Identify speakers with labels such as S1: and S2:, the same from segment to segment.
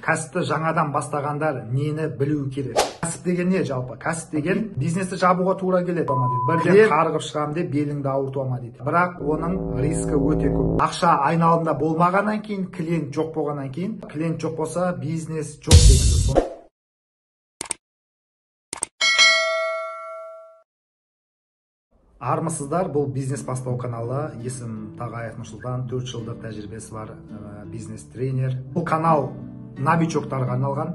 S1: Кәсіпті жаңадан бастағандар нені білу керек? Кәсіп деген не жалпы? Кәсіп деген бизнесті жабуға тура келеді. Бірден қарғып шығамын деп беліңді ауыртып алма дейді. Бірақ оның рискі өте көп. Ақша айналымда болмағаннан кейін, клиент жоқ болғаннан кейін, клиент жоқ болса бизнес жоқ деген сөз. Армысыздар, бұл бизнес бастау каналы. Есім Тағаев Нұрсұлтан, 4 жылдық тәжірибесі бар бизнес тренер. Бұл канал новичоктарға арналған,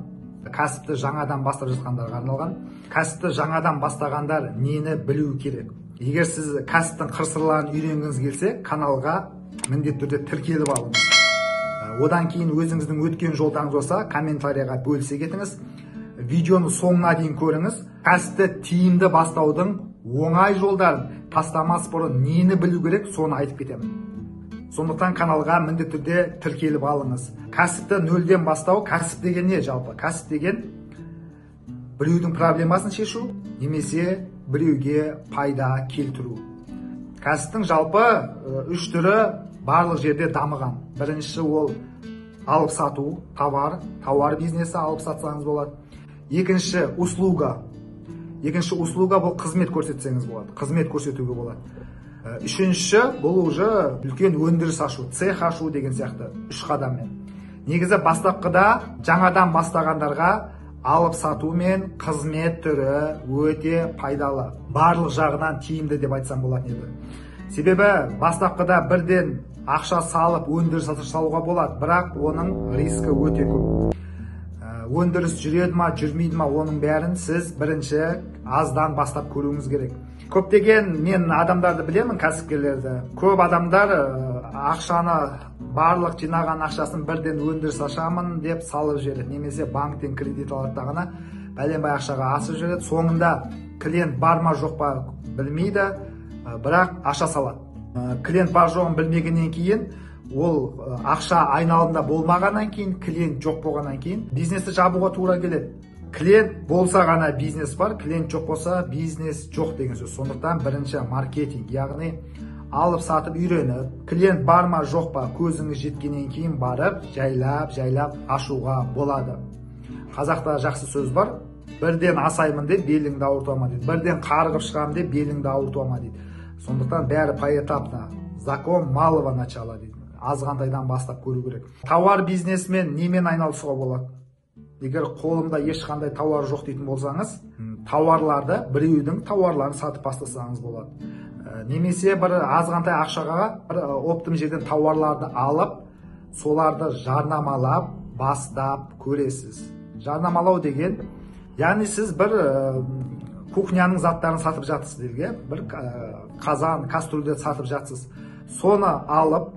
S1: кәсіпті жаңадан бастап жатқандарға арналған. Кәсіпті жаңадан бастағандар нені білу керек? Егер сіз кәсіптің қыр-сырларын үйренгіңіз келсе, каналға міндетті түрде тіркеліп алыңыз. Одан кейін өзіңіздің өткен жолдарыңыз болса, комментарияға бөлісе кетіңіз. Видеоны соңына дейін көріңіз. Кәсіпті тиімді бастаудың оңай жолдарын, тастамас бұрын нені білу керек, соны айтып кетемін. Сондықтан каналға міндетті түрде тіркеліп алыңыз. Кәсіпті нөлден бастау, кәсіп деген не жалпы? Кәсіп деген біреудің проблемасын шешу, немесе біреуге пайда келтіру. Кәсіптің жалпы үш түрі барлық жерде дамыған. Біріншісі ол алып сату, товар бизнесі алып сатсаңыз болады. Екінші услуга. Екінші услуга бұл қызмет көрсетсеңіз болады, қызмет көрсетуге болады. Үшінші бұл уже үлкен өндіріс ашу, цех ашу деген сияқты үш қадаммен. Негізі бастапқыда жаңадан бастағандарға алып сату мен қызмет түрі өте пайдалы. Барлық жағынан тиімді деп айтсам болатын еді. Себебі бастапқыда бірден ақша салып өндіріс салуға болады, бірақ оның рискі өте көп. Өндіріс жүреді ма, жүрмейді ма, оның бәрін сіз бірінші аздан бастап көруіңіз керек. Көптеген мен адамдарды білемін, кәсіпкерлерді. Көп адамдар ақшаны, барлық жинаған ақшасын бірден өндіріс ашамын деп салып жібереді, немесе банктен кредит алады дағыны бәленбай ақшаға асып жібереді. Соңында клиент бар ма жоқ па білмейді, бірақ ақша салады. Клиент бар жоғын білмегеннен кейін, ол ақша айналымда болмағаннан кейін, клиент жоқ болғаннан кейін бизнесті жабуға тура келеді. Клиент болса ғана бизнес бар, клиент жоқ болса бизнес жоқ деген сөз. Сондықтан бірінші маркетинг, яғни алып сатып үйреніп, клиент бар ма жоқ па көзіңіз жеткеннен кейін барып жайлап-жайлап ашуға болады. Қазақта жақсы сөз бар: бірден асаймын деп беліңді ауыртып алма дейді, бірден қарғып шығамын деп беліңді ауыртып алма дейді. Сондықтан бәрі поэтапно, закон малого начала дейді. Азғантайдан бастап көру керек. Тауар бизнесімен немен айналысуға болады? Егер қолымда ешқандай тауар жоқ дейтін болсаңыз, тауарларды, біреудің тауарларын сатып бастасаңыз болады. Немесе бір азғантай ақшаға бір оптом жерден тауарларды алып, соларды жарнамалап бастап көресіз. Жарнамалау деген, яғни сіз бір кухняның заттарын сатып жатсыз дейік, бір қазан, кастрюльді сатып жатсыз. Соны алып,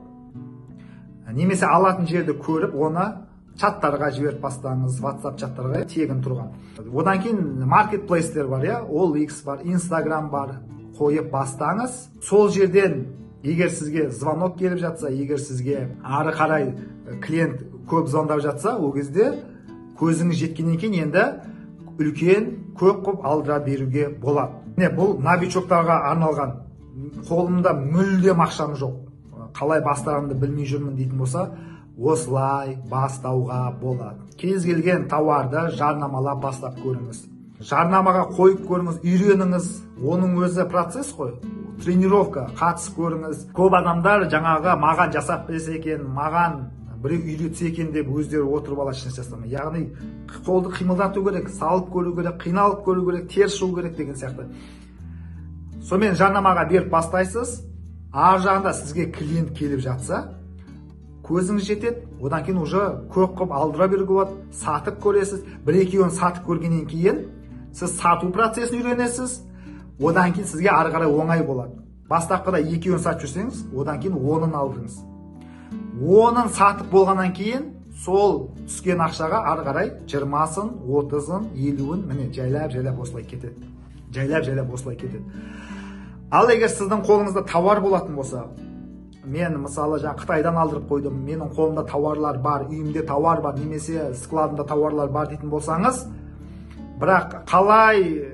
S1: немесе алатын жерді көріп, оны чаттарға жіберіп бастаңыз, WhatsApp чаттарға тегін тұрған. Одан кейін маркетплейстер бар, иә, OLX бар, Instagram бар, қойып бастаңыз. Сол жерден егер сізге звонок келіп жатса, егер сізге ары қарай клиент көп звондап жатса, ол кезде көзіңіз жеткеннен кейін енді үлкен көп қып алдыра беруге болады. Міне, бұл новичоктарға арналған. Қолымда мүлдем ақшам жоқ, қалай бастарымды білмей жүрмін дейтін болса, осылай бастауға болады. Кез келген тауарды жарнамалап бастап көріңіз. Жарнамаға қойып көріңіз, үйреніңіз. Оның өзі процесс қой, тренировка, қатысып көріңіз. Көп адамдар жаңағы маған жасап берсе екен, маған біреу үйретсе екен деп өздері отырып алады, ешнәрсе жасамай. Яғни қолды қимылдату керек, салып көру керек, қиналып көру керек, тер шығу керек деген сияқты. Сонымен жарнамаға беріп бастайсыз. Ар жағында сізге клиент келіп жатса, көзіңіз жетеді, одан кейін уже көп қып алдыра беруге болады, сатып көресіз. Бір екеуін сатып көргеннен кейін сіз сату процесін үйренесіз, одан кейін сізге ары қарай оңай болады. Бастапқыда екеуін сатып жүрсеңіз, одан кейін онын алдыңыз. Онын сатып болғаннан кейін сол түскен ақшаға ары қарай 20-сын, 30-ын, 50-ін, міне жайлап-жайлап осылай кетеді. Жайлап-жайлап осылай кетеді. Ал егер сіздің қолыңызда тауар болатын болса, мен мысалы жаңа Қытайдан алдырып қойдым, менің қолымда тауарлар бар, үйімде тауар бар, немесе складымда тауарлар бар дейтін болсаңыз, бірақ қалай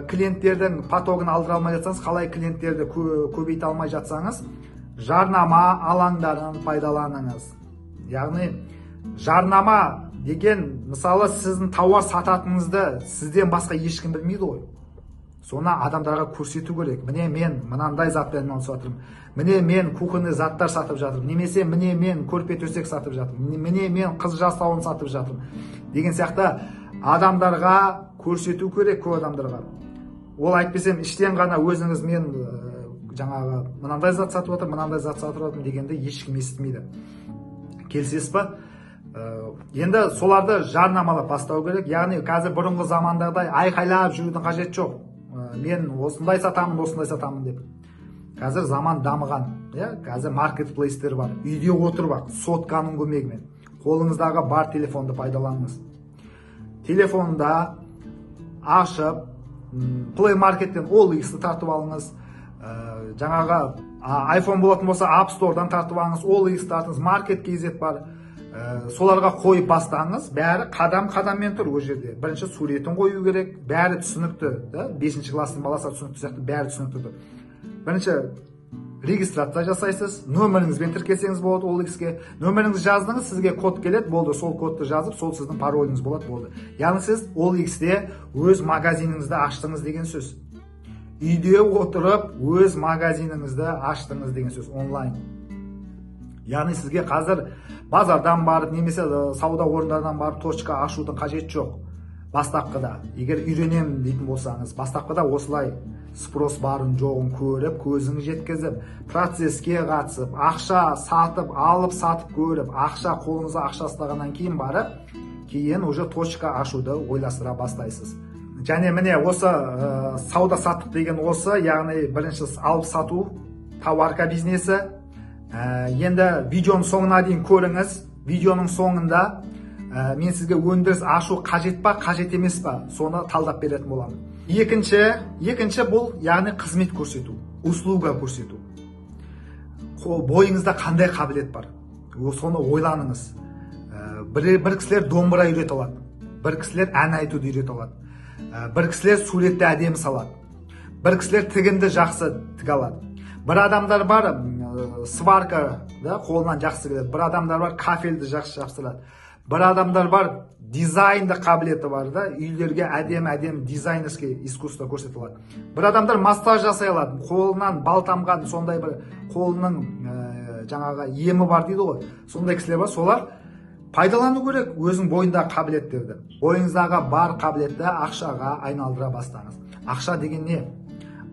S1: клиенттердің потогын алдыра алмай жатсаңыз, қалай клиенттерді көбейте алмай жатсаңыз, жарнама алаңдарын пайдаланыңыз. Яғни жарнама деген, мысалы, сіздің тауар сататыныңызды сізден басқа ешкім білмейді ғой. Соны адамдарға көрсету керек. Міне, мен мынандай затпен айналысып жатырмын. Міне, мен кухонный заттар сатып жатырмын. Немесе міне, мен көрпе төсек сатып жатырмын. Міне, мен қыз жасауын сатып жатырмын деген сияқты адамдарға көрсету керек, көп адамдарға. Ол әйтпесем іштен ғана өзіңіз мен жаңағы мынандай зат сатып жатырмын, мынандай зат сатып жатырмын дегенді ешкім естімейді. Келісесіз ба? Енді соларды жарнамалап бастау керек. Яғни қазір бұрынғы замандағыдай айқайлап жүрудің қажеті жоқ. Мен осындай сатамын, осындай сатамын деп. Қазір заман дамыған, иә? Қазір маркетплейстер бар. Үйде отырып ақ сотканың көмегімен қолыңыздағы бар телефонды пайдаланыңыз. Телефонда ашып, Play Market'тен OLX-ті тартып алыңыз. Жаңағы iPhone болатын болса App Store'дан тартып алыңыз, OLX тартыңыз, Market KZ бар. Соларға қойып бастаңыз, бәрі қадам-қадаммен тұр ол жерде. Бірінші суретін қою керек, бәрі түсінікті, да? 5-ші класстың баласы түсінікті сияқты, бәрі түсінікті тұр. Бірінші регистрация жасайсыз, нөміріңізбен тіркелсеңіз болады OLX-ке. Нөміріңізді жаздыңыз, сізге код келеді, болды, сол кодты жазып, сол сіздің пароліңіз болады, болды. Яғни сіз OLX-те өз магазиніңізді аштыңыз деген сөз. Үйде отырып өз магазиніңізді аштыңыз деген сөз онлайн. Яғни сізге қазір базардан барып, немесе сауда орындарынан барып точка ашудың қажеті жоқ. Бастапқыда, егер үйренемін дейтін болсаңыз, бастапқыда осылай спрос барын жоғын көріп, көзің жеткізіп, процеске қатысып, ақша сатып, алып сатып көріп, ақша қолыңызға ақша ұстағаннан кейін барып, кейін уже точка ашуды ойластыра бастайсыз. Және міне осы сауда саттық деген осы, яғни бірінші алып сату, товарка бизнесі. Енді видеоның соңына дейін көріңіз. Видеоның соңында мен сізге өндіріс ашу қажет па, қажет емес па, соны талдап беретін боламын. Екінші бұл, яғни қызмет көрсету, услуга көрсету. Бойыңызда қандай қабілет бар, соны ойланыңыз. Бір кісілер домбыра үйрете алады, бір кісілер ән айтуды үйрете алады, бір кісілер суретті әдемі салады, бір кісілер тігінді жақсы тіге алады. Бір адамдар бар сварка, да, қолынан жақсы келеді, бір адамдар бар кафельді жақсы жапсырады, бір адамдар бар дизайнда қабілеті бар, да, үйлерге әдемі-әдемі дизайнерский искусство көрсете алады. Бір адамдар массаж жасай алады, қолынан бал тамған сондай бір қолының жаңағы емі бар дейді ғой, сондай кісілер бар. Солар пайдалану керек өзің бойындағы қабілеттерді. Бойыңыздағы бар қабілетті ақшаға айналдыра бастаңыз. Ақша деген не?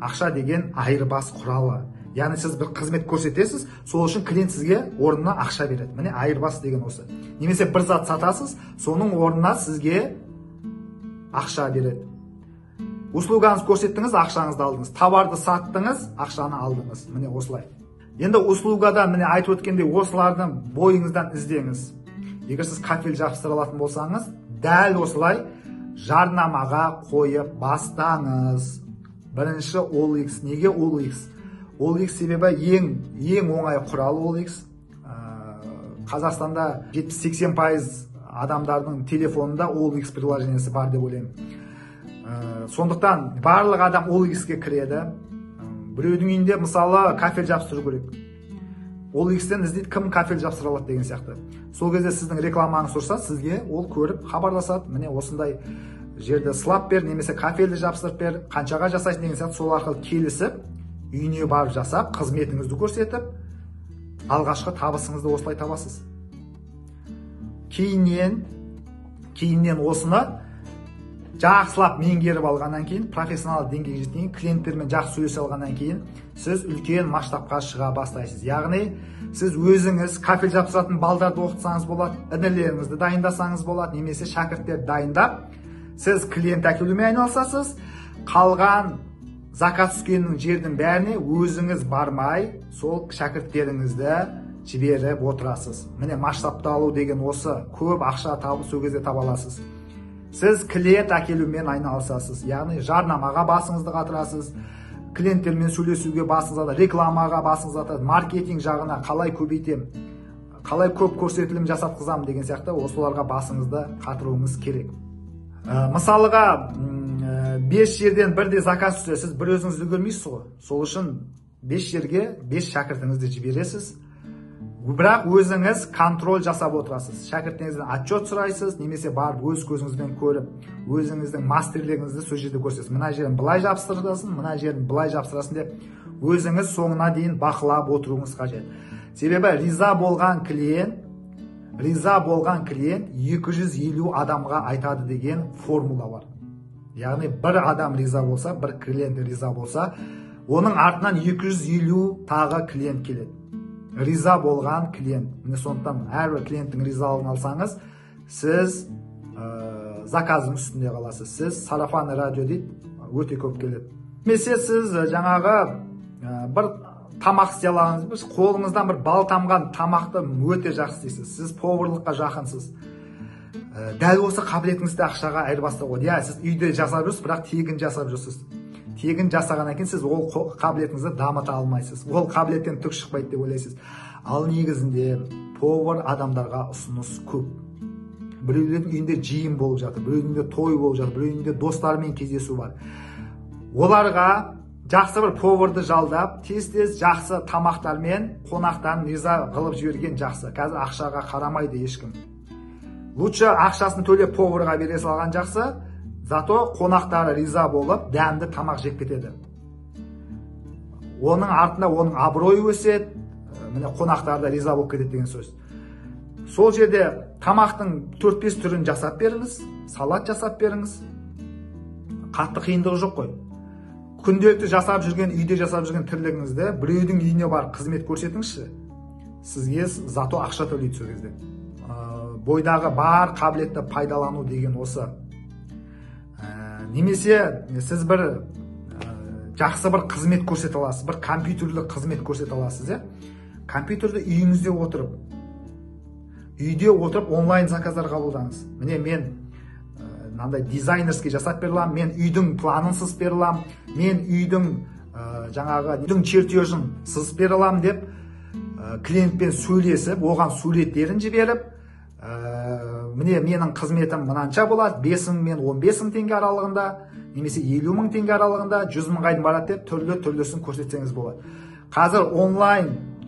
S1: Ақша деген айырбас құралы. Яғни сіз бір қызмет көрсетесіз, сол үшін клиент сізге орнына ақша береді. Міне айырбас деген осы. Немесе бір зат сатасыз, соның орнына сізге ақша береді. Услугаңызды көрсеттіңіз, ақшаңызды алдыңыз. Товарды саттыңыз, ақшаны алдыңыз. Міне осылай. Енді услугада міне айтып өткендей осылардың бойыңыздан іздеңіз. Егер сіз кафель жапсыра алатын болсаңыз, дәл осылай жарнамаға қойып бастаңыз. Бірінші OLX. Неге OLX? OLX себебі ең оңай құрал OLX. Қазақстанда 70-80% адамдардың телефонында OLX приложениесі бар деп ойлаймын. Сондықтан барлық адам OLX-ке кіреді. Біреудің үйінде мысалы кафель жапсыру керек. OLX-тен іздейді, кім кафель жапсыра алады деген сияқты. Сол кезде сіздің рекламаңыз тұрса, сізге ол көріп хабарласады. Міне осындай жерді сылап бер, немесе кафельді жапсырып бер, қаншаға жасайсың деген сияқты. Сол арқылы келісіп, үйіне барып жасап, қызметіңізді көрсетіп, алғашқы табысыңызды осылай табасыз. Кейіннен осыны жақсылап меңгеріп алғаннан кейін, профессионал деңгейге жеткеннен кейін, клиенттермен жақсы сөйлесе алғаннан кейін, сіз үлкен масштабқа шыға бастайсыз. Яғни сіз өзіңіз кафель жапсыратын балдарды оқытсаңыз болады, інілеріңізді дайындасаңыз болады, немесе шәкірттерді дайындап, сіз клиент әкелумен айналысасыз. Қалған заказ түскеннің жердің бәріне өзіңіз бармай, сол шәкірттеріңізді жіберіп отырасыз. Міне масштабты алу деген осы, көп ақша табып сол кезде таба аласыз. Сіз клиент әкелумен айналысасыз, яғни жарнамаға басыңызды қатырасыз, клиенттермен сөйлесуге басыңызды, рекламаға басыңызды қатырасыз, маркетинг жағына қалай көбейтем, қалай көп көрсетілім жасатқызам деген сияқты осыларға басыңызды қатыруыңыз керек. Мысалыға 5 жерден бірде заказ түссе, сіз бір өзіңіз үлгермейсіз ғой. Сол үшін 5 жерге 5 шәкіртіңізді жібересіз. Бірақ өзіңіз контроль жасап отырасыз. Шәкіртіңізден отчет сұрайсыз, немесе барып өз көзіңізбен көріп, өзіңіздің мастерлігіңізді сол жерде көрсетесіз. Мына жерін былай жабыстырасың, мына жерін былай жабыстырасың деп өзіңіз соңына дейін бақылап отыруыңыз қажет. Себебі риза болған клиент 250 адамға айтады деген формула бар. Яғни бір адам риза болса, бір клиент риза болса, оның артынан 250 тағы клиент келеді. Риза болған клиент. Міне, сондықтан әрбір клиенттің ризалығын алсаңыз, сіз заказдың үстінде қаласыз. Сіз сарафанный радио дейді, өте көп келеді. Немесе сіз жаңағы бір тамақ істей аласыз, қолыңыздан бір бал тамған тамақты өте жақсы істейсіз. Сіз поварлыққа жақынсыз. Дәл осы қабілетіңізді ақшаға айырбастауға болады. Иә, сіз үйде жасап жүрсіз, бірақ тегін жасап жүрсіз. Тегін жасағаннан кейін сіз ол қабілетіңізді дамыта алмайсыз. Ол қабілеттен түк шықпайды деп ойлайсыз. Ал негізінде повар адамдарға ұсыныс көп. Біреулердің үйінде жиын болып жатыр, біреудің үйінде той болып жатыр, біреудің үйінде достарымен кездесу бар. Оларға жақсы бір поварды жалдап, тез-тез жақсы тамақтармен қонақтарын риза қылып жіберген жақсы. Қазір ақшаға қарамайды ешкім. Лучше ақшасын төлеп поварға бере салған жақсы. Зато қонақтары риза болып, дәмді тамақ жеп кетеді. Оның артында оның абыройы өседі, міне қонақтары да риза болып кетеді деген сөз. Сол жерде тамақтың 4-5 түрін жасап беріңіз, салат жасап беріңіз. Қатты қиындығы жоқ қой. Күнделікті жасап жүрген, үйде жасап жүрген тірлігіңізді біреудің үйіне барып қызмет көрсетіңізші. Сізге зато ақша төлейді сол кезде. Бойдағы бар қабілетті пайдалану деген осы. Немесе сіз бір жақсы бір қызмет көрсете аласыз, бір компьютерлік қызмет көрсете аласыз, иә? Компьютерді үйіңізде отырып, үйде отырып онлайн заказдар қабылдаңыз. Міне, мен мынандай дизайнерский жасап бере аламын, мен үйдің планын сызып бере аламын, мен үйдің жаңағы үйдің чертежін сызып бере аламын деп клиентпен сөйлесіп, оған суреттерін жіберіп, міне менің қызметім мынанша болады, 5 мың мен 15 мың теңге аралығында, немесе 50 мың теңге аралығында, 100 мыңға дейін барады деп түрлі-түрлісін көрсетсеңіз болады. Қазір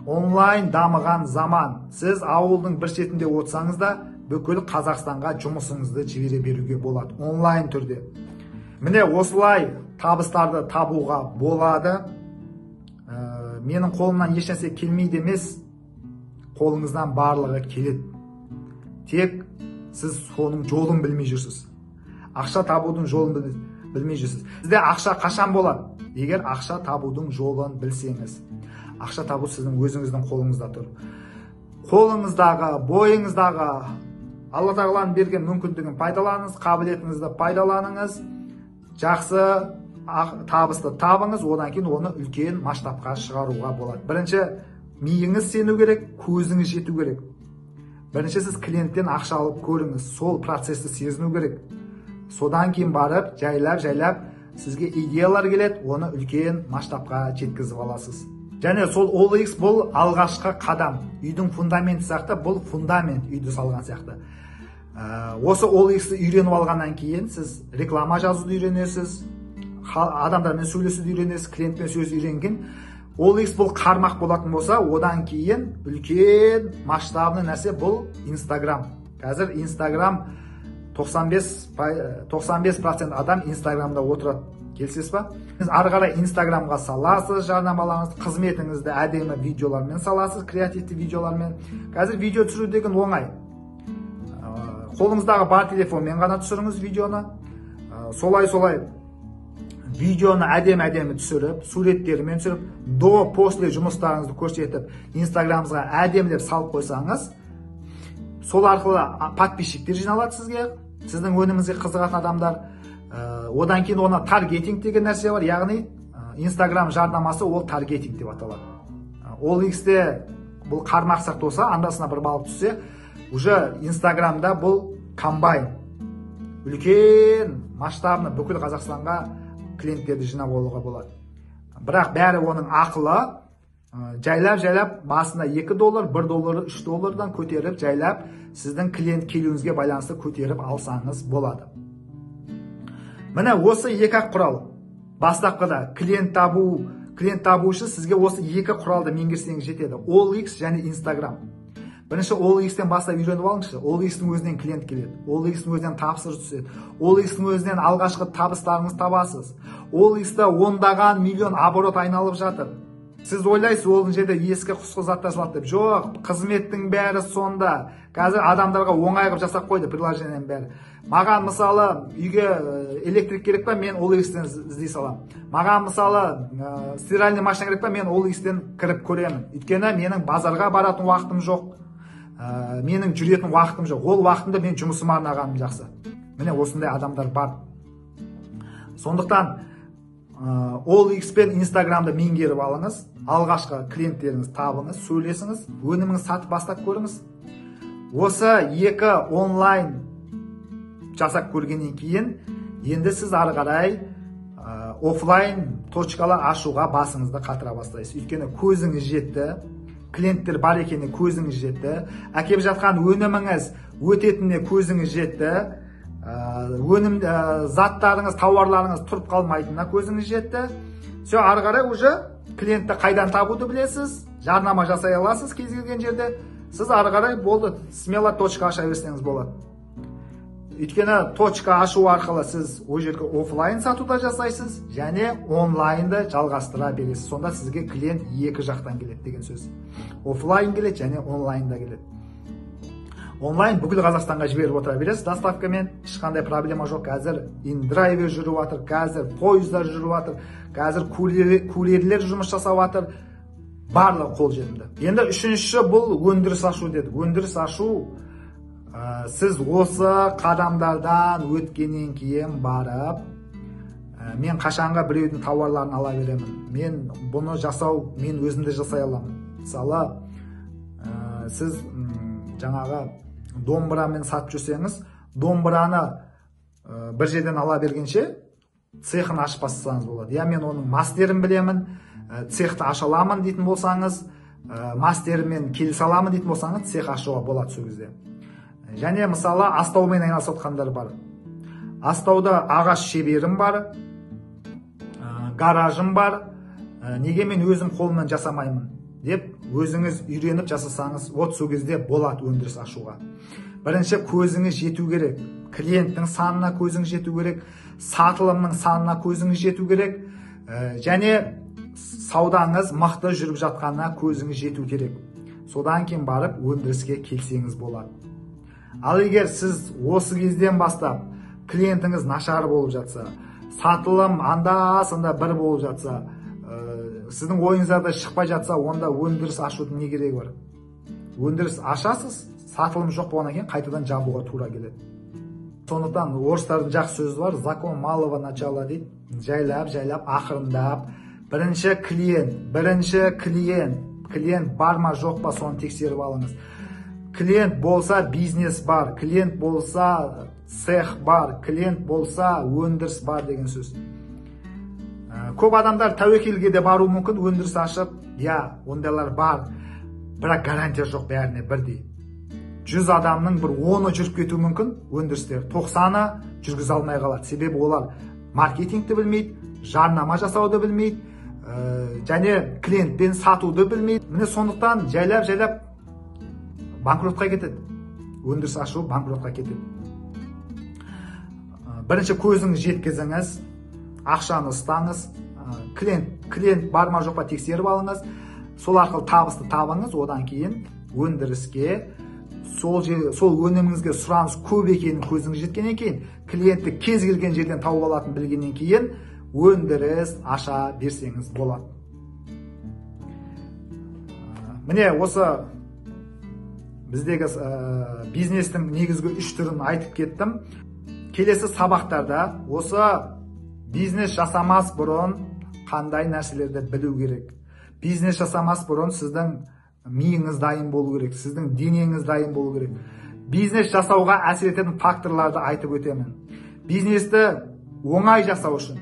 S1: онлайн дамыған заман. Сіз ауылдың бір шетінде отырсаңыз да, бүкіл Қазақстанға жұмысыңызды жібере беруге болады онлайн түрде. Міне, осылай табыстарды табуға болады. Менің қолымнан ешнәрсе келмейді емес, қолыңыздан барлығы келеді. Тек сіз соның жолын білмей жүрсіз. Ақша табудың жолын білмей жүрсіз. Сізде ақша қашан болады? Егер ақша табудың жолын білсеңіз. Ақша табу сіздің өзіңіздің қолыңызда тұр. Қолыңыздағы, бойыңыздағы Алла тағаланың берген мүмкіндігін пайдаланыңыз, қабілетіңізді пайдаланыңыз, жақсы табысты табыңыз, одан кейін оны үлкен масштабқа шығаруға болады. Бірінші миыңыз сену керек, көзіңіз жету керек. Бірінші сіз клиенттен ақша алып көріңіз, сол процесті сезіну керек. Содан кейін барып, жайлап-жайлап сізге идеялар келеді, оны үлкен масштабқа жеткізіп аласыз. Және сол OLX бұл алғашқы қадам. Үйдің фундаменті сияқты, бұл фундамент үйді салған сияқты. Осы OLX-ті үйреніп алғаннан кейін сіз реклама жазуды үйренесіз, адамдармен сөйлесуді үйренесіз, клиентпен сөз үйренген. OLX бұл қармақ болатын болса, одан кейін үлкен масштабный нәрсе бұл Instagram. Қазір Instagram 95% адам Instagramда отырады. Келісесіз ба? Сіз ары қарай Instagramға саласыз жарнамаларыңызды, қызметіңізді әдемі видеолармен саласыз, креативті видеолармен. Қазір видео түсіру деген оңай. Қолыңыздағы бар телефонмен ғана түсіріңіз видеоны. Солай-солай видеоны әдемі-әдемі түсіріп, суреттерімен түсіріп, до после жұмыстарыңызды көрсетіп, Instagram'ыңызға әдемілеп салып қойсаңыз, сол арқылы подписчиктер жиналады сізге, сіздің өніміңізге қызығатын адамдар. Одан кейін оны таргетинг деген нәрсе бар, яғни Instagram жарнамасы ол таргетинг деп аталады. OLX-те бұл қармақ сияқты болса, андасына бір балық түссе, уже Instagram'да бұл комбайн. Үлкен масштабны бүкіл Қазақстанға клиенттерді жинап алуға болады. Бірақ бәрі оның ақылы, жайлап-жайлап басында 2 доллар, 1 доллар, 3 доллардан көтеріп, жайлап сіздің клиент келуіңізге байланысты көтеріп алсаңыз болады. Міне осы екі ақ құрал. Бастапқыда клиент табу, Клиент табу үшін сізге осы екі құралды меңгерсеңіз жетеді. OLX және Instagram. Бірінші OLX-тен бастап үйреніп алыңызшы. OLX-тің өзінен клиент келеді. OLX-тің өзінен тапсырыс түседі. OLX-тің өзінен алғашқы табыстарыңызды табасыз. OLX-та ондаған миллион оборот айналып жатыр. Сіз ойлайсыз, ол жерде ескі құсқы заттар салады деп. Жоқ, қызметтің бәрі сонда. Қазір адамдарға оңай қылып жасап қойды приложениенің бәрі. Маған мысалы үйге электрик керек па, мен OLX-тен іздей саламын. Маған мысалы стиральный машина керек па, мен OLX-тен кіріп көремін. Өйткені менің базарға баратын уақытым жоқ. Менің жүретін уақытым жоқ. Ол уақытымда мен жұмысыма арнағаным жақсы. Міне осындай адамдар бар. Сондықтан OLX пен Instagramды меңгеріп алыңыз, алғашқы клиенттеріңізді табыңыз, сөйлесіңіз, өніміңізді сатып бастап көріңіз. Осы екі онлайн жасап көргеннен кейін енді сіз ары қарай офлайн точкалар ашуға басыңызды қатыра бастайсыз. Өйткені көзіңіз жетті, клиенттер бар екеніне көзіңіз жетті, әкеп жатқан өніміңіз өтетініне көзіңіз жетті, өнім заттарыңыз, тауарларыңыз тұрып қалмайтынына көзіңіз жетті. Все, ары қарай уже клиентті қайдан табуды білесіз, жарнама жасай аласыз кез келген жерде. Сіз ары қарай болды, смело точка аша берсеңіз болады. Өйткені точка ашу арқылы сіз ол жерге офлайн сатуда жасайсыз және онлайнды жалғастыра бересіз. Сонда сізге клиент екі жақтан келеді деген сөз. Офлайн келеді және онлайнда келеді. Онлайн бүкіл Қазақстанға жіберіп отыра бересіз доставкамен, ешқандай проблема жоқ. Қазір индрайвер жүріп жатыр, қазір пойыздар жүріп жатыр, қазір курьерлер жұмыс жасап жатыр. Барлығы қолжетімді. Енді үшіншісі бұл өндіріс ашу дедік. Өндіріс ашу, сіз осы қадамдардан өткеннен кейін барып, мен қашанға біреудің тауарларын ала беремін, мен бұны жасау, мен өзімді жасай аламын. Мысалы, сіз жаңағы домбырамен сатып жүрсеңіз, домбыраны бір жерден ала бергенше цехын ашып бастасаңыз болады. Я мен оның мастерін білемін, цехті аша аламын дейтін болсаңыз, мастермен келісе аламын дейтін болсаңыз, цех ашуға болады сол кезде. Және мысалы астаумен айналысып жатқандар бар. Астауда ағаш шеберім бар, гаражым бар, неге мен өзім қолымнан жасамаймын деп өзіңіз үйреніп жасасаңыз, вот сол кезде болады өндіріс ашуға. Бірінші көзіңіз жету керек, клиенттің санына көзіңіз жету керек, сатылымның санына көзіңіз жету керек, және саудаңыз мықты жүріп жатқанына көзіңіз жету керек. Содан кейін барып өндіріске келсеңіз болады. Ал егер сіз осы кезден бастап клиентіңіз нашар болып жатса, сатылым анда-санда бір болып жатса, сіздің ойыңызда шықпай жатса, онда өндіріс ашудың не керегі бар? Өндіріс ашасыз, сатылым жоқ болғаннан кейін қайтадан жабуға тура келеді. Сондықтан орыстардың жақсы сөзі бар, закон малого начала дейді. Жайлап, жайлап, ақырындап. Бірінші клиент, бірінші клиент, клиент бар ма жоқ па, соны тексеріп алыңыз. Клиент болса бизнес бар, клиент болса цех бар, клиент болса өндіріс бар деген сөз. Көп адамдар тәуекелге де баруы мүмкін, өндіріс ашып, я, ондайлар бар, бірақ гарантия жоқ бәріне бірдей. 100 адамның бір 10-ы жүріп кетуі мүмкін өндірісте, 90-ы жүргізе алмай қалады. Себебі олар маркетингті білмейді, жарнама жасауды білмейді, және клиентпен сатуды білмейді. Міне сондықтан жайлап-жайлап банкротқа кетеді. Өндіріс ашу банкротқа кетеді. Бірінші көзіңіз жеткізіңіз, ақшаны ұстаңыз, клиент бар ма жоқ па тексеріп алыңыз, сол арқылы табысты табыңыз, одан кейін өндіріске сол өніміңізге сұраныс көп екенін көзіңіз жеткеннен кейін, клиентті кез келген жерден тауып алатынын білгеннен кейін өндіріс аша берсеңіз болады. Міне осы біздегі бизнестің негізгі үш түрін айтып кеттім. Келесі сабақтарда осы бизнес жасамас бұрын қандай нәрселерді білу керек. Бизнес жасамас бұрын сіздің миыңыз дайын болу керек, сіздің денеңіз дайын болу керек. Бизнес жасауға әсер ететін факторларды айтып өтемін. Бизнесті оңай жасау үшін,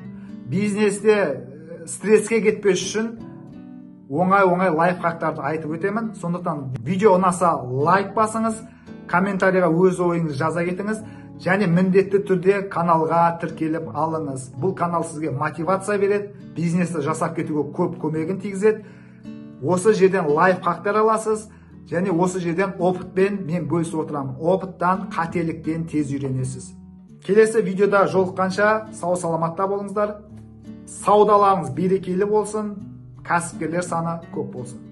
S1: бизнесте стресске кетпес үшін оңай-оңай лайфхактарды айтып өтемін. Сондықтан видео ұнаса лайк басыңыз, комментарийға өз ойыңызды жаза кетіңіз. Және міндетті түрде каналға тіркеліп алыңыз. Бұл канал сізге мотивация береді, бизнесті жасап кетуге көп көмегін тигізеді. Осы жерден лайфхактар аласыз, және осы жерден опытпен мен бөлісіп отырамын. Опыттан, қателіктен тез үйренесіз. Келесі видеода жолыққанша сау саламатта болыңыздар. Саудаларыңыз берекелі болсын, кәсіпкерлер саны көп болсын.